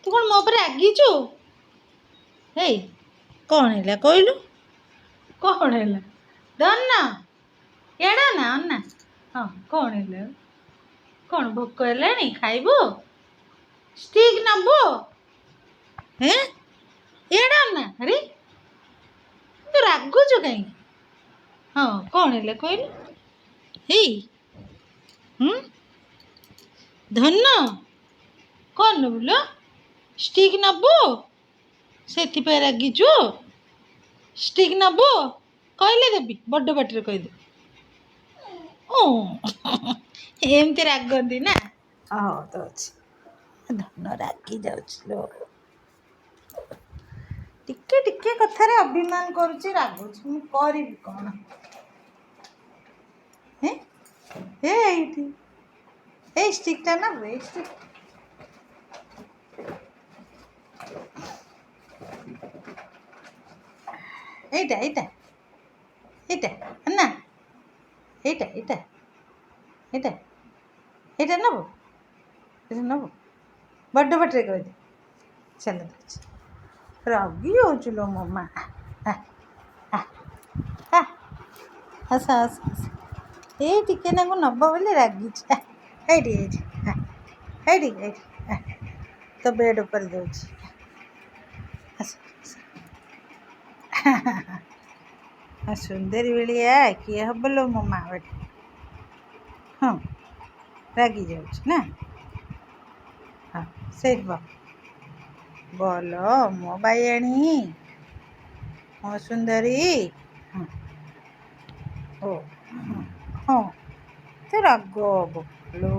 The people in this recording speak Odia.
ତୁ କ'ଣ ମୋ ଉପରେ ରାଗିଛୁ? ହେଇ, କ'ଣ ହେଲା କହିଲୁ? କ'ଣ ହେଲା ଧନ? ଏଡ଼ା ନା ଅନା। ହଁ, କ'ଣ ହେଲା? କ'ଣ ଭୋକ ହେଲାଣି? ଖାଇବୁ? ଷ୍ଟିକ୍ ନେବୁ? ହେଁ, ଏଡ଼ା ନା। ଆରେ, ତୁ ରାଗୁଛୁ କାହିଁକି? ହଁ, କ'ଣ ହେଲା କହିଲୁ? ହେଇ, ହୁଁ, ଧନ, କ'ଣ ନେବୁ ଲୋ? ଷ୍ଟିକ୍ ନେବୁ? ସେଥିପାଇଁ ରାଗିଛୁ? ଷ୍ଟିକ୍ ନେବୁ କହିଲେ ଦେବି, ବଡ଼ ପାଟିରେ କହିଦେ। ଓ, ଏମିତି ରାଗନ୍ତି ନା? ହଉ, ଦଉଛି। ଧନ ରାଗି ଯାଉଛି ଲୋ। ଟିକେ ଟିକେ କଥାରେ ଅଭିମାନ କରୁଛି, ରାଗୁଛି। ମୁଁ କରିବି କ'ଣ? ହେ, ଏଇଠି ଏଇ ଷ୍ଟିକ୍ଟା ନେବୁ? ଏଇ ଷ୍ଟିକ୍, ଏଇଟା, ଏଇଟା, ଏଇଟା ନା, ଏଇଟା, ଏଇଟା, ଏଇଟା, ଏଇଟା ନେବୁ? ଏଇଟା ନେବୁ? ବଡ଼ ପାଟିରେ କହିଦେ। ଚାଲ, ଦଉଛି। ରାଗି ଯାଉଛି ଲୋ ମୋ ମା। ଆସ, ଆସ, ଆସ। ଏଇ ଟିକେ ନାକୁ ନେବ ବୋଲି ରାଗିଛି। ଏଇଠି, ଏଇଠି, ଏଇଠି, ଏଇଠି ତ ବେଡ଼୍ ଉପରେ ଦେଉଛି। ଆସ, ଆସ। ସୁନ୍ଦରୀ ଭଳିଆ କିଏ ହବ ଲୋ ମୋ ମା ବେଟି? ହଁ, ରାଗି ଯାଉଛି ନା? ହଁ, ସେଇଠି ବ ବଲ ମୋ ବାଇଆଣୀ, ମୋ ସୁନ୍ଦରୀ। ହଁ, ଓ ହଁ, ତ ରାଗ ହବ ଲୋ।